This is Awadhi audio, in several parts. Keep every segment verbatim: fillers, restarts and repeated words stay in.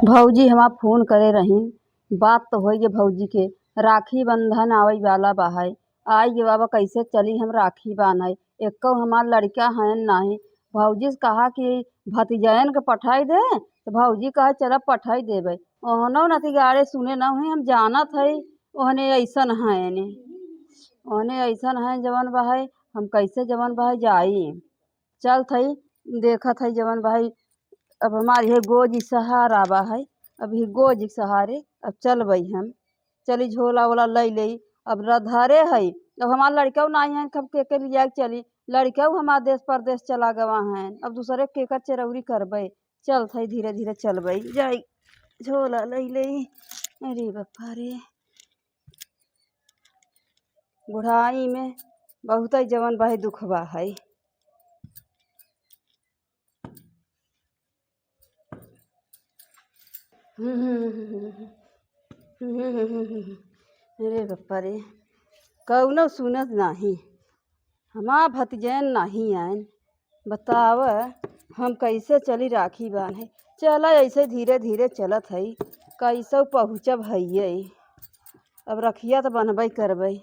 भौजी हमार फोन करे रहीन, बात तो होई गे भौजी के, राखी बंधन आवै वाला बा है। आई गे बाबा, कैसे चली हम राखी बान्है? एक्को हमार लड़िका हयन नाहीं। भौजी से कहा कि भतीजयन के पठाई दे, तो भौजी कहे, "चला पठाई देबै।" ओहनो नतिगाड़े सुने न हुई, हम जानत हई, ओहने अइसन हयन, ओहने अइसन हयन जवन बा है, हम कैसे जवन बा है जाई? चलत हई, देखत हई जवन बा है, अब हमार इहे गोजी सहारा बा है, अब इहे गोजी के सहारे अब चलबै हम। चली झोला वोला लइ लेई, अब र-, धरे हई, अब हमार लड़िकउ नाहीं हयन, अब के के लिया के चली, लड़िकउ हमार देश परदेश चला गवा हयन, अब दूसरे के केकर चरौरी करबै। चलत हई धीरे धीरे चलबै, जाई झोला लइ लेई। अरे बापा रे, बुढ़ाई में बहुतै जवन बा है दुख बा है। अरे बापा रे, कउनो सुनत नाहीं, हमार भतीजन नाहीं आइन। बताव, हम कैसे चली राखी बान्हे? चला, ऐसे धीरे धीरे चलत हई, कैसो पहुँचब हइये। अब रखिया त बन्हबै करबै।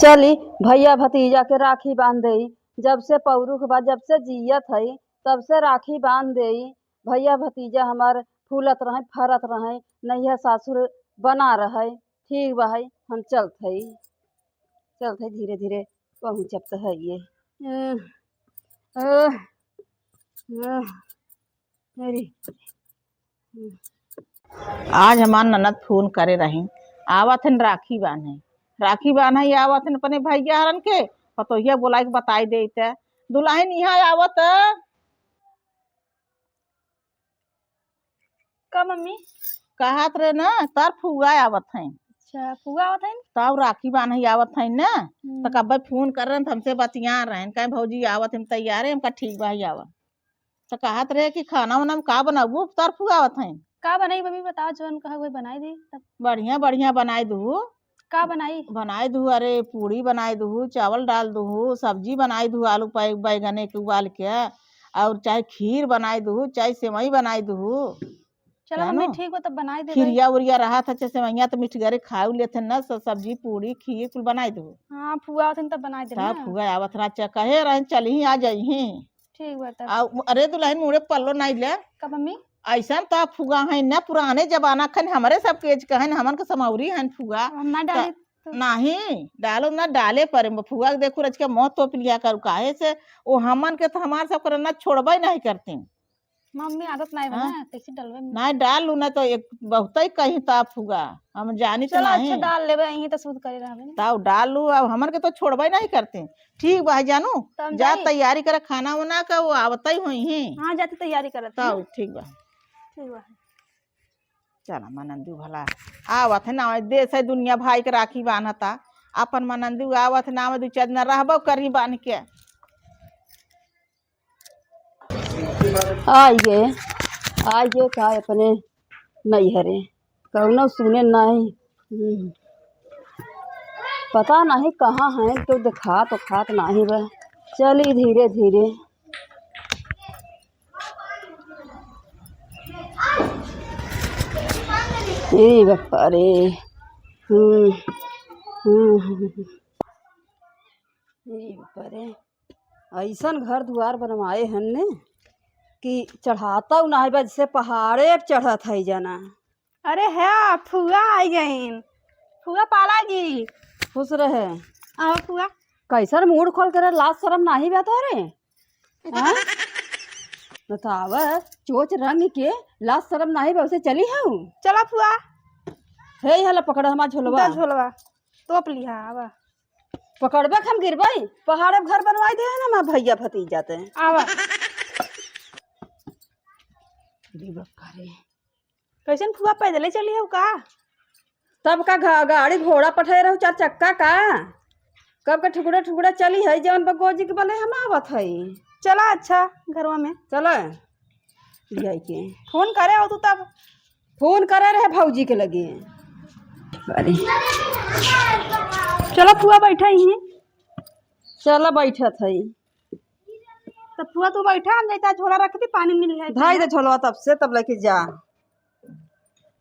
चली, भैया भतीजा के राखी बान्ह देई। जब से पौरुख बा, जब से जियत हई, तब से राखी बान्ह देई। भैया भतीजा हमार फूलत रहै, फरत रहै, नैहर सासुर बना रहै। ठीक बा है, हम चलत हई, चलत हई, धीरे धीरे पहुँचब त हइये। अह, अह, अह, अरे। आज हमार ननद फोन करे रही, आवत हन राखी बान्हे। राखी बान्हे आवत हन अपने भैया हरन के, पतोहिया बोलाइ के बताइ देइत। दुलहिन इहाँ आवत। का मम्मी? कहत रहे ना, तोर फुआ आवत हैं। अच्छा, फुआ आवत हैं? तब राखी बान्हे आवत हैं ना, हम्म। त कब्बे फोन कर रहे हैं, त हमसे बतिया रहे हैं, कहे, "भौजी आवत हैं, तैयार है।" हम कहा, "ठीक बा, ही आवा।" त कहत रहे कि खाना वाना में का बनाबू, तोर फुआ आवत हैं। का बनाई मम्मी, बताओ, जौन कहा वही बनाई दी तब। बढ़िया बढ़िया बनाई दू। का बनाई? बनाई दू, अरे पूड़ी बनाई दू, चावल डाल दू, सब्जी बनाई दू, आलू पै-, बैगने के उबाल के, और चाहे खीर बनाई दू, चाहे सेवई बनाई दू। चलो जानो? मम्मी, ठीक बा, तब बनाई देबै। खीरिया उरिया रहत है, चाहे सेवइया तो मिठगरे खाऊ लेत है ना, स-, सब्जी पूड़ी खीर कुल बनाई दू। हाँ, फुआ आवत हैं तब बनाई देबै तब ना। फुआ आवत रहा, चा-, कहे रहे चली आ जाइहीं। ठीक बा तब। आ, अरे दुलहिन मुड़े पल्लो नाई ले। का मम्मी? अइसन त फुआ हैं ना, पुराने जमाना खन, हमरे सब के एज का हैं, हमन के समौरी हैं फुआ। हम ना त डाली तो। नाहीं, डालो ना, डाले परे में फुआ के देखू रच के मुँह तोप लिया करू, काहे से ओ हमन के त हमार सब के ना छोड़बै नाहीं करती। मम्मी आदत नाहीं बा हाँ? ना, कैसे डलबै में? नाहीं डाल लू ना तो एक बहुतै कहीं त फुआ, हम जानी त चलो अच्छा नाहीं। डाल लेबै, यहीं त शुद्ध करे रहबै ना। तब डाल लू, अब हमन के तो छोड़बै नाहीं करती। ठीक बा, जानू, त हम जा जाई। तैयारी करे खाना वाना का, वो आवतै होइहीं। हाँ, जाती तैयारी करत तब हई। ठीक बा। ठीक बा। चला, मनंदू भला आवत है ना, देश है दुनिया भाई के राखी बान्हता, अपन मनंदू आवत है ना, दू चार दिन रहबो करी बान्ह के। आइए, आइए का अपने नैहरे। कउनो सुने नाहीं। हम्म। पता नाहीं कहाँ हैं, केउ देखात ओखात नाहीं बा। चली धीरे धीरे। ए बापा रे। हम्म। हम्म। ए बापा रे। अइसन घर दुआर बनवाए हन ने कि चढ़ातउ नाहीं बा, जैसे पहाड़े पे चढ़त है जना। अरे है, फुआ आइ गइन। फुआ पाला जी। खुश रहे। आओ फुआ। कइसन मुँह खोल के रहे, लाज सरम नाहीं बा तोरे? हाँ? बतावा, चोच रंग के लाज सरम नाहीं बा, उसे चली हऊ? चला फुआ। हे, इहाँ ला पकड़ हमार झोलवा। दा झोलवा। तोप लिहा, आवा। पकड़बे के हम गिरबै, पहाड़े पे घर बनवाई दे है ना, हमार भैया भतीजा ते। आवा। अरे बाप रे। कइसन फुआ, पैदले चली हऊ का? तब का गा-, गाड़ी घोड़ा पठाए रहू, चार चक्का का? कब के ठुकरे ठुकरे चली है, जवन बा गोजी के बले हम आवत हई। चला अच्छा, घरवा में। चला। जाए के। फोन करे हो तू तब? फोन करे रहे भौजी के लगे। अरे। चलो फुआ, बैठा ही। चलो, बैठत हई। तब फुआ, तू बैठा, हम जाइता झोला रख दी, पानी मिल जाए। धाई दे झोलवा तब से, तब लेके जा।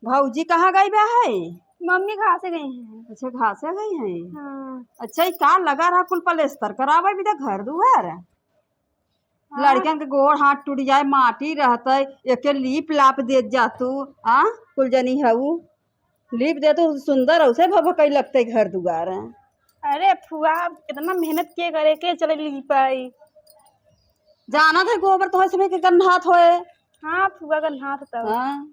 भौजी कहाँ गई बा है? मम्मी घासे गई हैं। अच्छा, घासे गई हैं। हाँ। अच्छा, ई का लगा रहा कुल पलेस्तर करावे बिदा घर दुआर? हाँ। लड़कन के गोड़ हाथ टूट जाए, माटी रहते, एके लीप लाप देत जा तू, आ? कुल जनी हऊ, लीप दे तू, सुंदर औसे भभकई लगते घर दुआर। अरे फुआ, इतना मेहनत के करे, के चले लीपाई? जानत है गोबर तोहरे समय के गन्हात होए। हाँ फुआ, गन्हात तब। हाँ।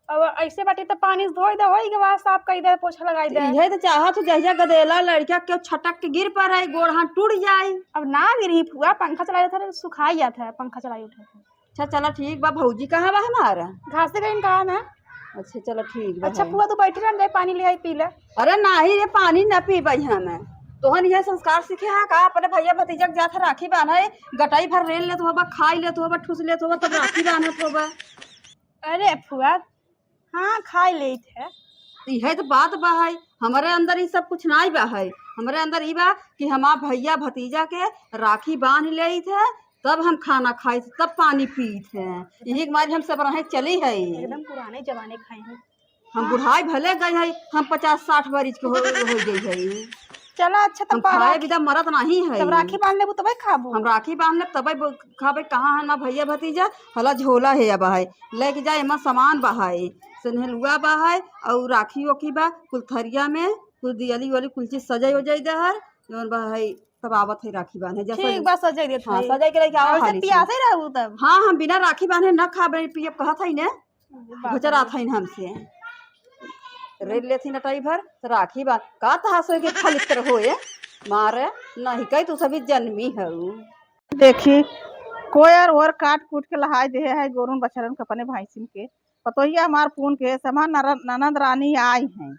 अब ऐसे बाटी त पानी से धोई दे, होई के बाद साफ कई दे, पोछा लगाई दे। इहे त चाहत हूँ, जहिया गदेला लड़का के छटक के गिर पड़े, गोड़ हाथ टूट जाई। अब ना गिरी फुआ, पंखा चला देत है, सुखाई जात है, पंखा चलाई उठे। अच्छा चला ठीक बा, भौजी कहाँ बा हमारा? घासे गई कहा ना। अच्छा चला ठीक बा। अच्छा है। फुआ तू बैठी रह, हम जाई पानी ले आई पी ले। अरे नाही रे, पानी न पीबई हम। तोहन यह संस्कार सीखे हा का? अपने भैया भतीजा के जात राखी बांधे, गटाई भर रेल लेत होबा, खाई लेत होबा, ठूस लेत होबा, तब राखी बांधत होबा। अरे फुआ, हाँ, खाई लेत है। इहे तो बात बा है, हमरे अंदर ई सब कुछ नाई बा है। हमरे अंदर ई बा कि हमार भैया भतीजा के राखी बांध लेत है, तब हम खाना खाई, तब पानी पीत है। यही के मारे हम सब रहे चली है। एकदम पुराने जमाने खाए हैं। हम हाँ। बुढ़ाई भले गई है, हम पचास साठ बरिस के हो, हो गई है। चला, अच्छा, तब हम पा-, खाए राखी, बिदा मरत नहीं है। तब राखी बांध लेबू, तबे खाबू। हम राखी बांध लेब, तबे ब-, खाबे। कहाँ है ना भैया भतीजा? हला झोला है अब है, लेके जाए, एमा सामान बहाए, सेन्हेलुआ बहाए, और राखी ओखी बा, कुल थरिया में, कुल दियली वाली, कुल चीज सजाई उजाई दे हर, जौन बहाए, तब आवत है राखी बांधे। जा ठीक सज-, बा, सजाई देत हाँ, है। सजाई के लेके आवा और उसे हाली से। पियासे रहू तब। हाँ, हम बिना राखी बांधे ना खाबे पियब, कहत है ने। बाप रे। गुजरात है हमसे। रेल लेथिन अटाई भर, तो राखी बा-, का तहास होई के फलित्र होए, मारे, नहीं कही तू सभी जन्मी हऊ। देखी, कोयर ओर काट कूट के लहाय देहे है, गोरुन बछरन के अपने भैंसिन के। पतोहिया हमार पून के समा नर-, ननद रानी आई हैं,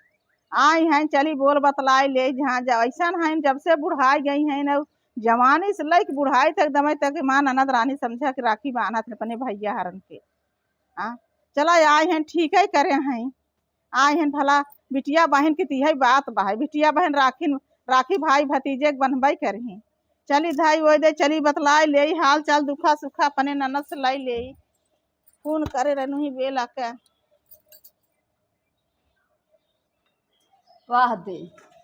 आई हैं, चली बोल बतलाई ले, जहाँ जा-, ऐसन हैं, जब से बुढ़ाई गई हैं न, जवानी से लइके बुढ़ाई तक, दमे तक हमार ननद रानी समझा के राखी बांधत हैं अपने भैया हरन के। आ, चला आए हैं, ठीक है करे हैं, आए हैं भला बिटिया बहिन के तिहई बात बा है, बिटिया बहिन राखी, राखी भाई भतीजे के बन्हबई करही। चली धाई ओए दे, चली बतलाए लेई हाल चाल, दुखा सुखा अपने ननद से लाई लेई। फोन करे रहनु ही बेला के। वाह दे,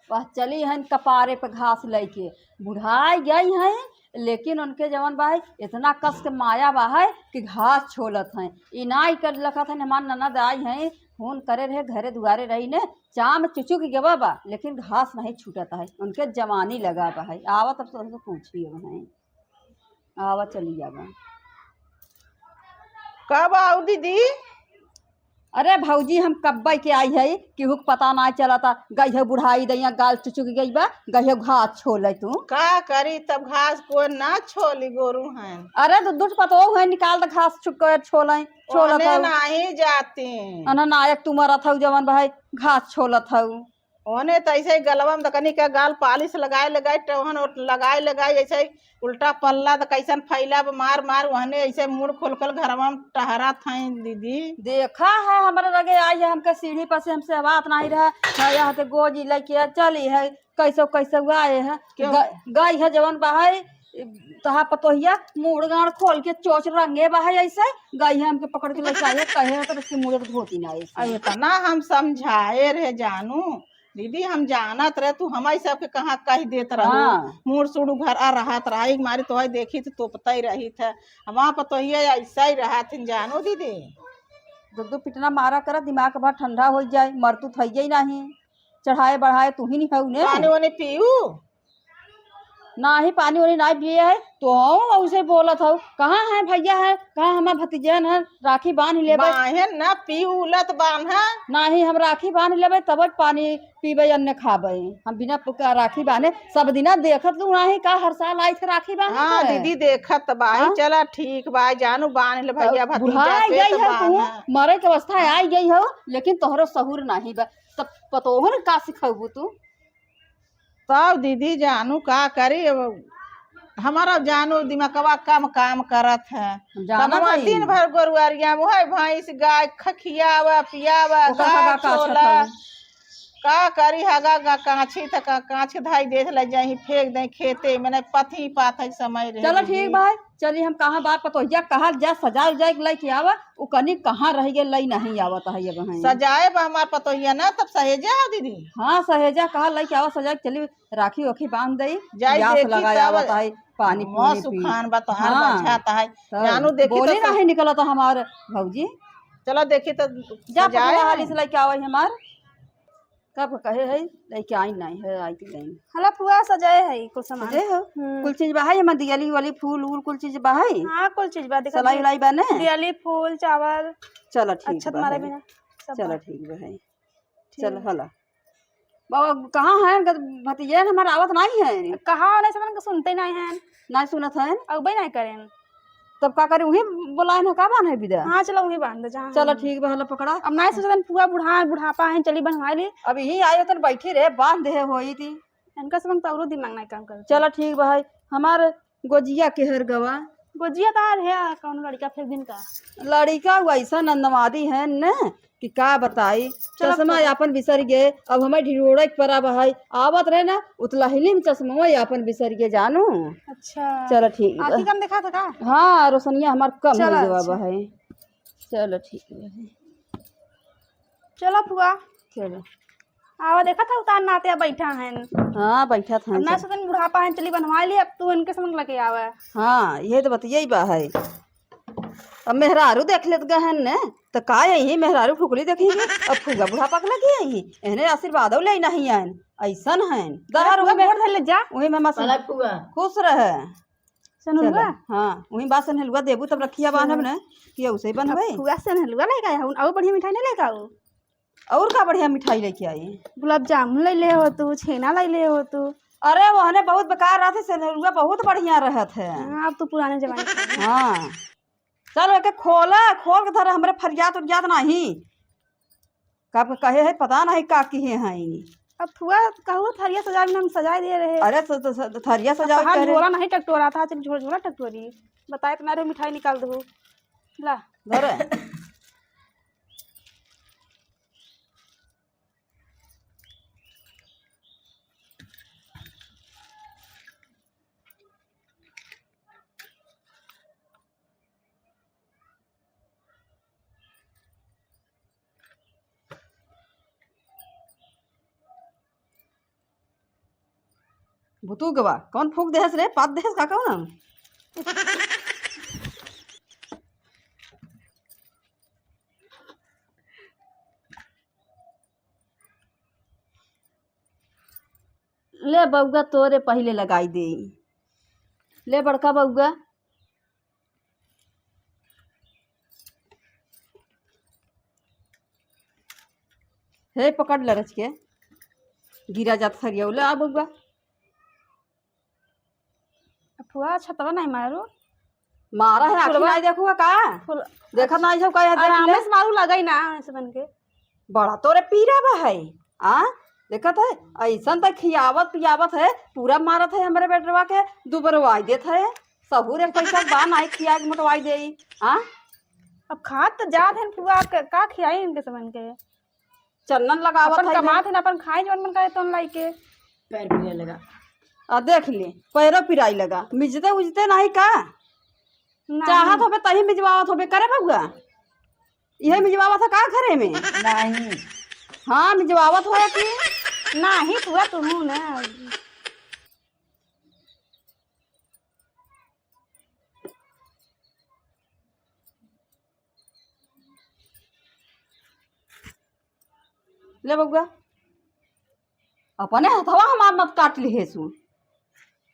वाह, चली हन कपारे पे घास लइके। बुढ़ाई गई हैं, लेकिन उनके जवन बा है, इतना कस के माया बा है कि घास छोलत हैं। ई नाई कर लखत हैं, हमार ननद आई हैं, फोन करे रहे, घरे दुआरे रही ने, चाम चुचुक गवा बा, लेकिन घास नहीं छूटत है, उनके जवानी लगा बा है। आवा तब से उनसे पूछी अब हैं। आवा, चली आवा। कब आऊ दीदी? अरे भौजी, हम कब्बे के आई है, केहू के पता ना चलता। गई है बुढ़ाई दैया, गाल चुचुक गई बा, गई है घास छोले तू। का करी तब, घास कोई ना छोली, गोरू हैं। अरे दू, दू पतोह है, निकाल द घास चुक छोले, छोलत ओने हऊ। नाही जाती। अना नायक तू मरत हऊ, जवन भाई घास छोलत हऊ। ओने त ऐसे ही गलवा में तकनी का गाल पालिश लगाए लगाए, टोहन ओट लगाए लगाए, ऐसे ही उल्टा पल्ला त कैसन फैला ब-, मार मार ओहने ऐसे मुड़ खोल खोल घरवा में टहरत हैं दीदी। देखा है हमरे लगे आई है, हमके सीढ़ी पर से हमसे बात नहीं रहा, ना यहाँ के गोजी लेके चली है, कैसे कैसे आए है। क्यों? ग-, गई है जवन बहाई तहा पतोहिया मुड़ गाड़ खोल के चोच रंगे बहाई ऐसे गई है, हमके पकड़ के लेके आई है, कहे है तो उसके मुड़े के धोती ना ऐसे। अरे इतना हम समझाए रहे जानू, दीदी, हम जानत रहे तू हमारी सबके कहाँ कह देत रहू। हाँ। मूड़ सूड़ उघरा रहत रहा, एक मारी तोहई देखी तो तोपतई रही थे। हमार पतोहिया ऐसा ही रहत हिन, जानो दीदी। दो दो पिटना मारा कर, दिमाग भर ठंडा हो जाए, मरतू थइये ही नहीं। चढ़ाए बढ़ाए तू ही नहीं हऊ ने। पानी वानी पीऊ? नाही, पानी वानी नाही पिए है, तो हम उसे बोलत हऊ, कहाँ है भैया है, कहाँ हमार भतीजन है, राखी बांध लेबे। बाहें न पी उलत बांधा। नाही, हम राखी बांध लेबे, तब पानी पीबे, अन्न खाबे। हम बिना प-, राखी बांधे, सब दिना देखत लू नाही का, हर साल आई थे राखी बांधे हाँ, के। दीदी देखत बाई, हाँ? चला ठीक बा, जानू बांध ले भैया तो भतीजा बुढ़ाई के गई तो है तू, बांधा। मरे के अवस्था आई गई हो, लेकिन तोहरो सहूर नाही बा, तब पतोहन का सिखबू तू? तब दीदी जानू का करी, अब हमारा जानू दिमागवा कम काम करत है। जानत तब हई। दिन भर गोरुआरिया में है, भैंस गाय खखियावा पियावा, ओकर घास सगा का छोला। छथई। का करी, हगा गा काछी त का, काछ के धाई देत ले जाई, फेंक दे खेते में, नहीं पथी पात है समय रहे चलो दीदी। ठीक बा, चली हम कहाँ बा पतोहिया, कहाँ जा सजा उजा के लेके आवा, उ कनी कहाँ रह गए, लई नहीं आवत है अब हैं। सजाए बा हमार पतोहिया ना, तब सहेजे आओ दीदी। हाँ, सहेजा कहाँ लेके आवा, सजा के चली, राखी ओखी बांध दई, जाई प्यास देखी लगाए तब आवत है, पानी मुँह पीने पी। सुखान बा तोहार हाँ, बरछात है। तब जानू देखी बोली तो नहीं निकलत हमार भौजी। चलो देखी तो जा सजाए पतोहिया है। हाली से लेके आवा हमार। कब कहे है, लेके आई नहीं है, आई थी नहीं। हला फुआ सजाए है कुल सामान। सजाए हो? हम्म। कुल चीज बा है, एमा दियली वाली फूल उल कुल चीज बा है? हाँ, कुल चीज बा, देखा सलाई दे-, उलाई बा ने? दियली, फूल, चावल। चलो ठीक अच्छा, बा तुम्हारे है। बिना सब चलो बा। ठीक बा है। ठीक। चल हला। बाबा कहाँ है? गद-, भतीजे न हमार आवत नहीं है। कहाँ वाले से मन के सुनते नहीं हैं। नहीं सुनत है। अब नहीं करें। तब का करी, उही बोलाए न का बांध है बिदा? हाँ, चलो उही बांध दे, जहाँ चलो है। ठीक बा, हला पकड़ा। अब नहीं सोचतन फुआ बुढ़ा, बुढ़ापा है, चली बनवा ली। अब यही आए तन बैठी रहे, बांध दे होई थी। इनका समझ तो औरो दिमाग नहीं काम करता। चलो ठीक बा है, हमार गोजिया के हर गवा। गोजिया तो आ रहे हैं, कौन लड़का फेंक दिन का। लड़का वैसा नंदवादी है न, कि का बताई, चलो चश्मा अब आपन बिसर गए। अब हमें ढिढोड़े के परा बहाई आवत रहे ना, उतला हिली में चश्मा आपन बिसर गए जानू। अच्छा। चलो ठीक बा। आँखी कम देखा था का? हाँ, रोशनिया हमार कम चलो, हो गवा अच्छा। बहाई। चलो ठीक बा। चलो फुआ। चलो। आवा देखा था उतार नाते बैठा है। हाँ, बैठा था अब ना। सोचन बुढ़ापा है, चली बनवा ली, अब तू इनके समझ लगे आवा। हाँ, ये तो बतिया ही बा है। अब मेहरारू देख लेत गहन ने, त का यही मेहरारू फुकली देखेंगे? अब फुआ बुढ़ापा के लगी यही, एहने आशीर्वादो ले नहीं आयन, ऐसन है। दहर फुआ उहे में, गोड़ धर ले जा। उहे में मस-, पलक फुआ। खुश रहे। सनहुलवा? चला, हाँ, उहे बात सनहुलवा देबू तब रखिया बांधब अच्छा। ने, कि उसे अब बनबे। फुआ सनहुलवा लेके आया हूँ, और बढ़िया मिठाई नहीं लेके आओ। और का बढ़िया मिठाई लेके आई? गुलाब जामुन ले ले हो तू, छेना ले ले हो तू। अरे, वहने बहुत बेकार रहत है, सेनुरुआ बहुत बढ़िया रहत है। हाँ, अब तू पुराने जमाने का है। हाँ। चल, एके खोला, खोल के धर, हमरे फरियात उरियात नाही। का कहे है, पता नहीं का किहे हैं। अब फुआ कहू थरिया सजावे में हम सजाए दे रहे। अरे, स-, स-, स-, थरिया अब सजावे तहार कह रहे। झोला नहीं टकटोरा था, चल झोला, झोला टकटोरी। बताए तो ना रहे, मिठाई निकाल दो। ला। धरे। बुतू गवा, कौन फूंक देहस रे? पात देहस का कौन? ले बउआ, तोरे पहिले लगाई देई। ले बड़का बउआ। हे पकड़ ले रच के, गिरा जात थरिया। ले आ बउआ। फुआ, छतवा नहीं मारू। मारा है, आँखी फुलवा। नहीं देखुआ का? फुल-, देखत अच्छा। नहीं छौ का, यह देख ले। आराम से मारू, लगई ना, ऐसे बन के। बड़ा तोरे पीरा बा है, आ? देखत है, ऐसन त खियावत पियावत है, पूरा मारत है हमरे बेटवा के, दुबरवाई देत है। सहूर एक पैसा बा, नाई खिया के मोटवाई देई, आ? अब खात त जात है फुआ, क-, का खियाई इनके समन के? चन्नन लगावत अपन है कमात इधर। है ना, अपन खाए जवन मन करे तोन लाई के। पैर पिराए लगा। आ देख ले, पैरो पिराई लगा। मिजते उजते नहीं का? नहीं। चाहत होबे तही मिजवावत होबे करे बउआ। इहे मिजवावत है का घरे में? नहीं। हाँ, मिजवावत होए कि? नहीं, फुआ तुहू ना। ले बउआ, अपने हथवा हमार मत काट लिहेसु।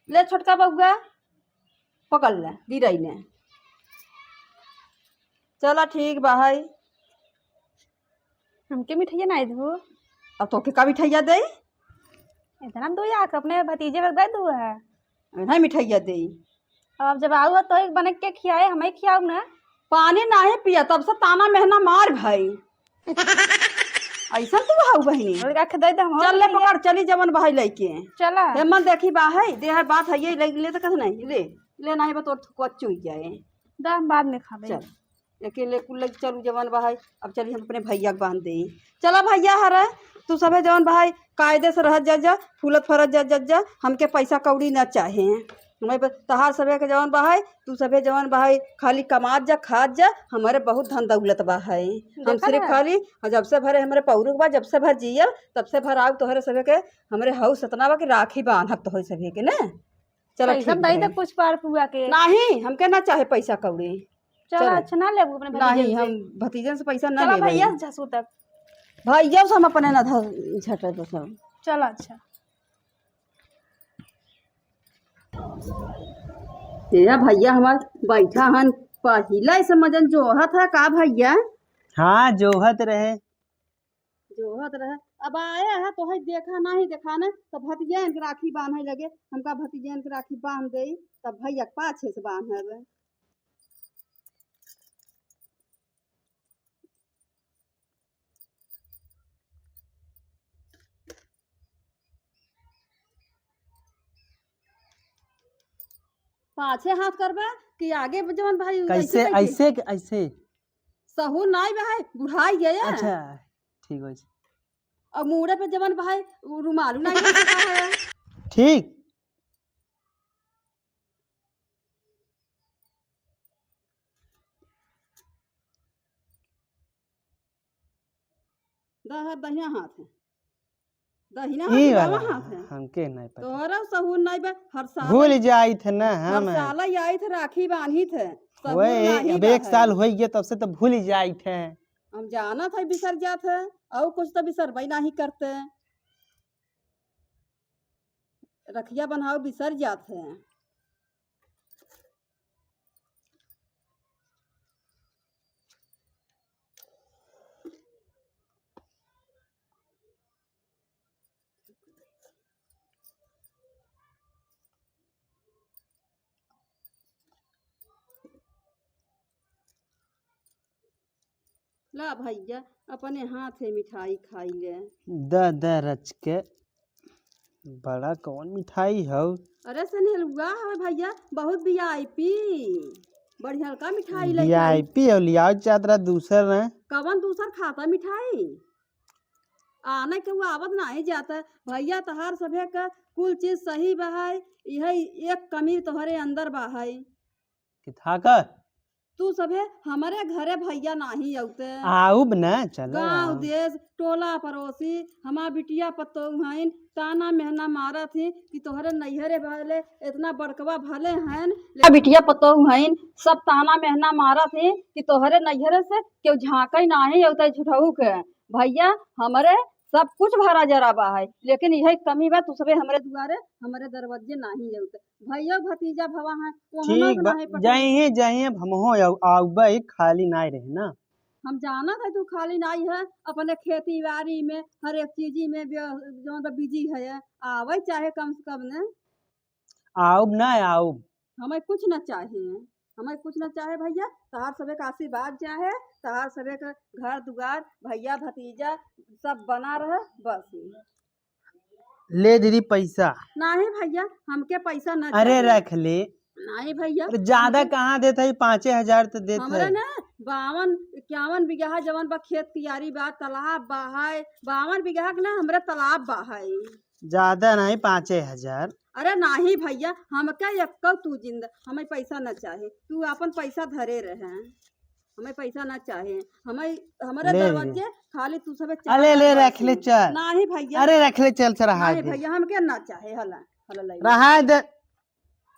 ले छोटका बउआ, पकड़ ले, गिरई ने। चला ठीक बा है। हमके मिठाइया नाई देबो? अब तोके का मिठाइया देई? इतना दो यार, अपने भतीजे पर दे दू है। नहीं मिठाइया देई। अब जब आऊ तो एक बने के खियाए, हमें खियाऊ ना। पानी नहीं पिया, तब से ताना मेहना मार भाई। ऐसा तू हाउ बहिनी। और का दे दे हम चल ले पकड़, चली जवन भाई लेके। चला। हे मन देखी बा है, दे है बात है ये ले, ले तो कस नहीं, ले। ले नहीं बा तोर कोच्चू ही जाए। दा हम बाद में खाबे। चल। लेकिन ले कुल लग चलू जवन बा है, अब चली हम अपने भैया के बांध देई। चला भैया हरे, तू सभे जवन बा है, कायदे से रहत जा, जा, फूलत फरत जा, जा, जा, हमके पैसा कौड़ी ना चाहे। हमें ब-, तहार सभे के जवन बा है, तू सभे जवन बा है, खाली कमात जा, खात जा, हमरे बहुत धन दौलत बा है। हम देखा सिर्फ ना? खाली, और जब से भरे हमरे पौरुख बा, जब से भर जियल, तब से भर आउ तोहरे सभे के हमरे हौस इतना बा कि राखी बांधब तोहरे सभे के ना। चला पैसा ठीक दई बा। दे कुछ पार पुआ के। नाही, हमके ना चाहे पैसा कौड़ी। चला चला। अच्छा, ना लेबू अपने नाही, भतीजन से। हम भतीजन से पैसा ना चला लेबे। भैया से झसू तक। भैया से हम अपने ना ध-, झटक बसब। चला अच्छा। ए भैया हमार बैठा हन, पहिले से मजन जोहत है का भैया? हाँ, जोहत रहे। जोहत रहे। अब आए है तो है देखा नाही देखा न, तो भतीजन के राखी बांधे लगे। हमका भतीजन के राखी बांध देई, तब भैया के पाछे से बांधब। पाछे हाथ करबे कि आगे जवन भाई कैसे? ऐसे कैसे? ऐसे के-, ऐसे? सहूर नाई बा है, बुढ़ाई गया। अच्छा, ठीक हो। अब मूड़े पे जवन बा है, उ रुमालू नाई बा है। ठीक। दह-, दहिना हाथ है। दहिना ई हाथ, वाला बावां हाथ है। हमके नहीं पता। तोहरा सहूर नहीं बा, हर साल भूल जाइत है ना हर हम। साल ही आइत है, राखी बांधित है। सहूर वही, नहीं अब बा एक है। साल हो गया, तब से तो भूल जाइत है। हम जानत है, बिसर जात है, और कुछ तो बिसरबे नहीं करते। रखिया बन्हाउ बिसर जात है। ला भैया, अपने हाथे मिठाई खाई ले। द, द रच के। बड़ा कौन मिठाई हौ? अरे सनेलुआ हवे भैया, बहुत VIP, बढ़ियलका मिठाई लइके आई। VIP हौ, लियाओ चाहत रहा दूसर न। कवन दूसर खाता मिठाई? आने के वो आवत नाही जाता। भैया तहार सभे का कुल चीज सही बा है, यही एक कमी तोहरे अंदर बा है। कि था का? तू सभे हमरे घरे भैया नाही अउते। आउब न, चलो गाँव आउब। देश, टोला पड़ोसी, हमार बिटिया पतोहू हइन, ताना मेहना मारत ही कि तोहरे नैहरे भले इतना बड़कवा भले हइन, ले-, बिटिया पतोहू हइन, सब ताना मेहना मारत ही कि तोहरे नैहरे से केहू झाँकई नाही अउते झूठहू के। भैया, हमरे सब कुछ भरा जरा बा है, लेकिन यही कमी बा, तू सभे हमरे दुआरे, हमरे दरवाजे नाही अउते। भैया भतीजा भवा है, ओहनो ठीक के बा, नाही पटरी। जइहे, जइहे, अब हमहू आउ-, आउबे, खाली नाही रहे ना। हम जानत है तू खाली नाही है, अपने खेती बाड़ी में हर एक चीजी में व्य-, जौन बा busy है, आवे चाहे कम से कम ने। आउब ना आउब। हमें कुछ ना चाहे, हमें कुछ ना चाहे भैया, तहार सभे का आशीर्वाद चाहे, तहार सभे का घर दुआर, भैया भतीजा सब बना रहे, बस। ले दीदी पैसा। नाही भैया, हमके पैसा ना अरे चाहे। रख ले। नाही भैया, अरे ज्यादा हमके कहाँ देत है, पाँचे हजार तो देत हमरा है। ना बावन इक्यावन बीघा जवन बा खेत कियारी बा, तालाब बा है, बावन बीघा के ना हमरे तालाब बा है। ज्यादा नाही, पाँचे हजार। अरे नाही भैया, हमके एक्को तू जिंदा, हमें पैसा ना चाहे, तू आपन पैसा धरे रहे। हमें पैसा ना चाहे, हमें, हमारे ले ले। दरवाजे खाली तू सबे अरे ले, चाहत रख ले, बाटे। चल। नाही भैया। अरे रख ले, चल, चल, रहा नाही दे। भैया, हमके ना चाहे, हला, हला ले। रहा दे।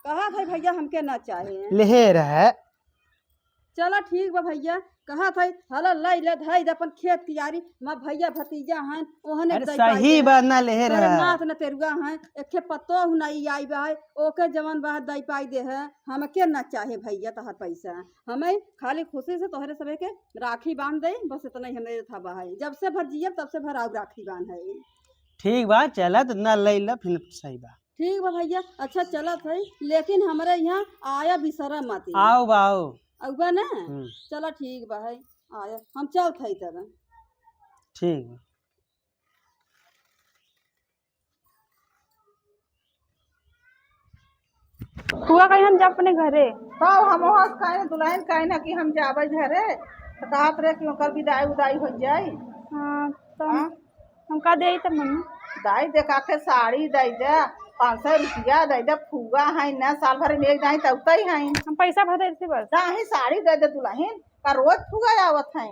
कहा था भैया, हमके ना चाहे। लेहे रहे। चला ठीक बा भैया, कहा था, हला ले ले, धई दे अपन खेत कियारी, हमार भैया भतीजा हैं, ओहने अरे दई पाई सही दे। बा, ना लेहे तोरे रहे। नात न तेरुआ हैं, एके पतोहू नहीं आई बा है, ओके जवन बा दई पाई दे है, हमके ना चाहे भैया तहार पैसा। हमें खाली खुशी से तोहरे सभे के राखी बांध दे, बस इतना ही हमें था बा है। जब से भर जियब तब से भर आउ राखी बांध है। ठीक बा, चला त ना लई ला, फिर सही बा। ठीक बा भैया, अच्छा चलत है, लेकिन हमरे यहाँ आया बिसरा मत। आओ बा, आओ। अउबा ना? हम्म। चला ठीक बा है, आया, हम चलत है तब। ठीक बा। फुआ कहीं हम जाब अपने घरे। तब हम वहाँ से कहे दुलहिन कहे ना कि हम जाबे घरे, तो कहत रहे कि ओकर विदाई उदाई हो जाई। हाँ, तो हम, हाँ? हम का देई तब मम्मी? दाई देखा के साड़ी दे दे, पाँच सौ रुपया दे दे, फुआ है ना, साल भर में एक दाई तौते ही है। हम पैसा भर देते बस। दाई साड़ी दे दे दुलहिन, का रोज फुआ आवत है।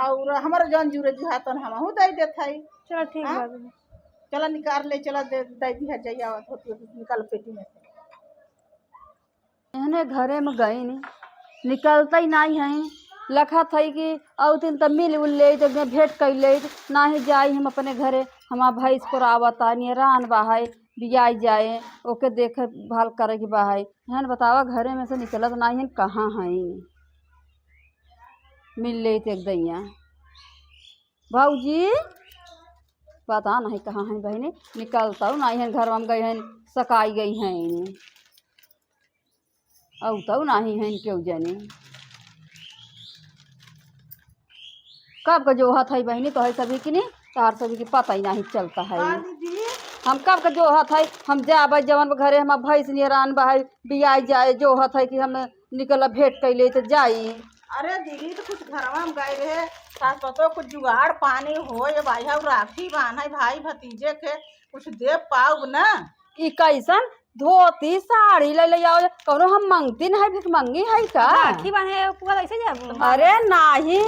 और हमर जौन जुरे जुहा तौन हमहू दे देत है। चलो ठीक हाँ? बा। चला निकाल ले, चला दे, दे दिया जाइए, धोती ओती निकाल पेटी में से। एहने घरे में गईन, निकलतै नाहीं हैं। लखत है कि औतिन त मिल उल लेइत, एक दिन भेंट कइ लेइत, नाहीं जाई हम अपने घरे, हमार भैंस कोरावता, नियरान बा है, बियाई जाए, ओके देखे भाल करे के बा है। एहन बतावा, घरे में से निकलत नाहीं हैं, कहाँ हैं? मिल लेइत एक दैया। भौजी, पता नहीं कहाँ हैं बहिनी, निकलतौ नाहीं हैं, घरवा में गई हैं, सकाई गई हैं। औतौ नाहीं हैं केहू जने। कब का जोहत है बहिनी, तोहरे सभी की नहीं, तोहर सभी की पता ही नाहीं चलता है। हाँ दीदी। हम कब का जोहत है, हम जाबे जवन घरे हमार भैंस नियरान बा है, बियाई जाए, जोहत है कि हम निकल भेंट कइ लेइत जाई। अरे दीदी, तो कुछ घरवा में गए रहे, सास पतोह कुछ जुगाड़ पानी हो, ये भाई, हम राखी बांधे भाई भतीजे के, कुछ दे पाउब ना? ई कैसन धोती साड़ी ले ले आओ, कौनो हम मंगती नहीं, भिख मंगी है का? राखी बांधे फुआ कैसे जाबू? अरे नाही,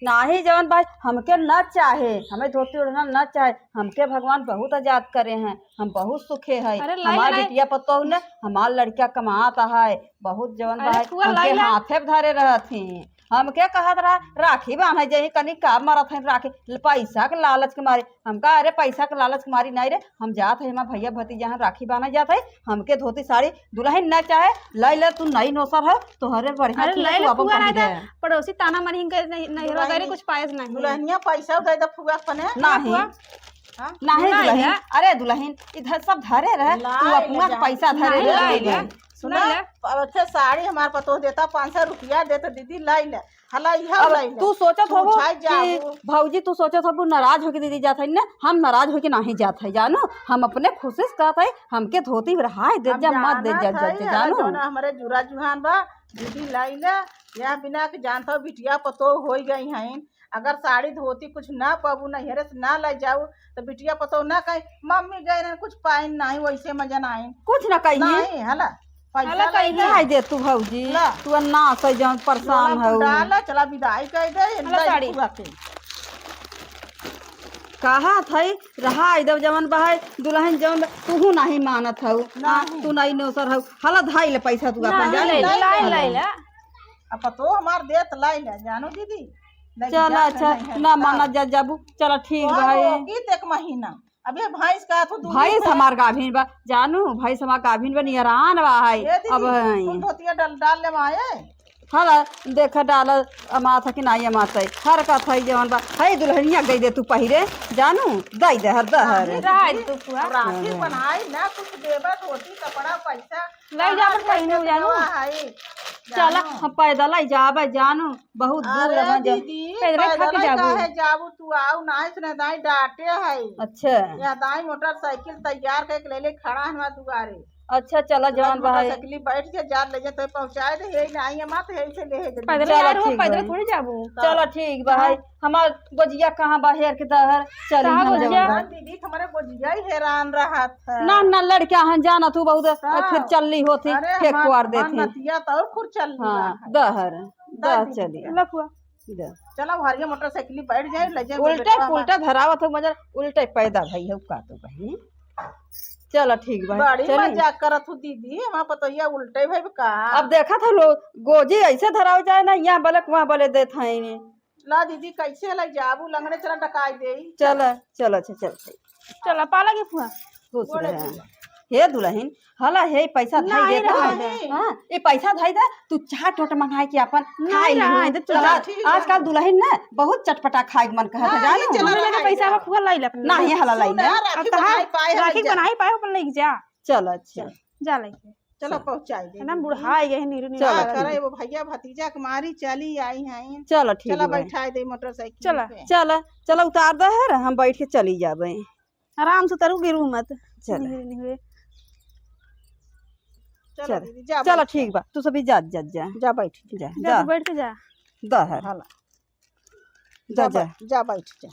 नाही जवन भाई, हमके न चाहे, हमें धोती ओढ़ना न चाहे। हमके भगवान बहुत आजाद करे हैं, हम बहुत सुखे है। अरे लाई हमार लाई। बिटिया पतोह ने, हमार लड़का कमात है, बहुत जवन अरे भाई फुआ हमके लाई ला। हाथे धरे रहत ही। हमके कहत रहा राखी बांधे जाई, कनी का मरत है राखी, पैसा के लालच के मारे। हमका अरे पैसा के लालच के मारी नहीं रे, हम जात है, हमार भैया भतीजा हैं, राखी बांधे जात है, हमके धोती साड़ी दुलहिन न चाहे, लाई ले तू नई नोसर है, तोहरे बढ़िया अरे चीज लाई तू ले अपन फुआ पहन राजा, दे। पड़ोसी ताना मारी इनके नहीं, नहीं दुलहिन, करे कुछ पायस नहीं। दुलहिनिया पैसा दे दे फुआ अपने। नहीं। फुआ। हाँ? नाही लाई दुलहिन, ले। अरे दुलहिन, इधर सब धरे रहे, तू लाई ले अपना जा। पैसा धरे नहीं रहे लाई ले। ले। सुना, लाई ले। अब अच्छे साड़ी हमार पतोह देता, पाँच सौ रुपया देता, दीदी लाई ले। हला इहा अब लाई ले। तू सोचत तू होबो उठाई कि जाबू। भौजी तू सोचत होबो नाराज होके दीदी जात है ना, हम नाराज होके नाही जात है जानू, हम अपने खुशी से कहत है, हमके धोती ओढ़ाई दे हम जा, मत दे जा, जानत जा, है, जा, हला जानू। जौन हमरे जुरा जुहान बा, दीदी लाई ले, यह बिना के जानत हो बिटिया पतोह होई गई हैं, अगर साड़ी धोती कुछ ना पाबू, नैहरे से ना ले जाऊ, तो बिटिया पतोह ना कही, "मम्मी गए रहन, कुछ पाइन नहीं, वैसे मजा ना आइन।" कुछ ना कही। नहीं, हला, पैसा हला ले कही ले। नहीं दे तू भौजी, ला। तू ना से जौन परेशान झोला में हऊ। डाला, चला विदाई कर दे, हला ले साड़ी। फुआ के। कहा थई, रहा इधर जवन बहाई, दुलहिन जवन बा, तूहू नहीं मानत हऊ। हाँ, नहीं। तू नहीं नौसर हऊ। हला धाई ले पैसा तू अपन, नहीं, जाने ले, ले। ले, ले, ले। अब पतोह हमार देत लाई ले, जानो दीदी। लेके चला, जात अच्छा, नहीं है, ना तब। माना जा, जाबू। चला, ठीक तोहर बा, ए। होगी देख महीना। अब ये भैंस का तू दूध भैंस दे। हमार गाभिन बा, जानू, भैंस हमार गाभिन बा, नियरान बा, है। ए दीदी, अब है। कुल धोतिया डाल, डाल ले माए। हाँ, देख, डाल, अमात है कि नाई अमात है। हर का थई जवन बा, है दुलहिनिया गई दे तू पहिरे, जानू, दई दे, हर दहर। राखी रहा है दीदी, तू फुआ। राखी हाँ। बनाई ना, कुछ देबा, धोती, कपड़ा, पैसा। लाई जा, अपन कहाँ से पहिनू, जानू। देबा है, चला, जानू। हम पैदल ही जाबे, जानू। बहुत दूर अरे है, जा। दीदी, पैदल पैदल थक जाबू। काहे जाबू तू? आऊ नाई से ना दाई डांटे है। अच्छा। या दाई मोटरसाइकिल तैयार करके ले ले खड़ा है हमारे दुआरे। अच्छा, चला, चला, जवन बा है। मोटरसाइकिल बैठ के जा ले जा, तो पहुँचाए दे, हे नाई अमात, हे से ले हे जल्दी। पैदल चला, यार, वो ठीक पैदल बा। थोड़ी जाबू। चला, ठीक बा है। हाँ। हमार गोजिया कहाँ बा, हेर के दहर, चली कहाँ हम गोजिया? जवन बा। दीदी, तुम्हारे गोजिया ही हैरान रहत है। ना, ना, लड़का हन, जाना तू बहुत, हाँ। फिर चलली होती, अरे, फेंक हमार, कुआर हमार देती। नतिया तो और खुद चल हाँ, रहा है। दहर। दा दा दीदी चली। के। लफुआ। दा। चला, हरिया मोटरसाइकिल बैठ जाए, ले जाए उल्टे बेटवा पुल्टा हमार। धरावत हो, मगर उल्टे पैदा भई हो का तो बहिनी। चलो ठीक बा, बड़ी चली। मजाक करत हो दीदी, हमार पतोहिया उल्टे भई का? अब देखत हो लोग, गोजी ऐसे धराव जाए ना, यहाँ बले वहाँ बले देत हैं। ला दीदी, कैसे ले जाबू? लंगड़े चला डकाई देई। चला, चला, अच्छा, चल। चला, पाला की फुआ। खुश गोड़े रहे। चला। हे दुलहिन, हला हे पैसा नहीं धाई दे रहा तो। है। हाँ, ये पैसा धाई दे, तू चाट ओट मंगाई के अपन नहीं खाई रहा लेबू। है, तो चला, चला, ठीक है। आजकल दुलहिन ना बहुत चटपटा खाए के मन कहत है, नहीं, जानू? चला, हमरे लगे रहा पैसा है। बा, फुआ लाई ले अपने। नहीं, हला लाई सुन ले। ना, अब राखी तहार बनाई पाए, राखी जा। बनाई पाए, अपन लेके जा। चला, अच्छा। चला। जा लेके। चला, चला। पहुँचाई दे है ना, दीदी। बुढ़ाई गए हैं, नीरू नीरू चला, हाँ, ठीक करे है। वो भैया भतीजा के मारी चली आई हैं। चला, ठीक चला, बा। बैठाई दे मोटरसाइकिल चला। पे। चला, चला, उतार दे है, हम बैठ के चली जाबे। आराम से उतरू, गिरू मत। चला। निहुरे, निहुरे। चलो चल। दीदी, जा चलो, बैठ जा। ठीक बा, तू सभी जा, जा, जा। जा बैठ जा। जा, जा। तू बैठ के जा। दा है। हाला। जा, जा जा। बैठ, जा बैठ जा।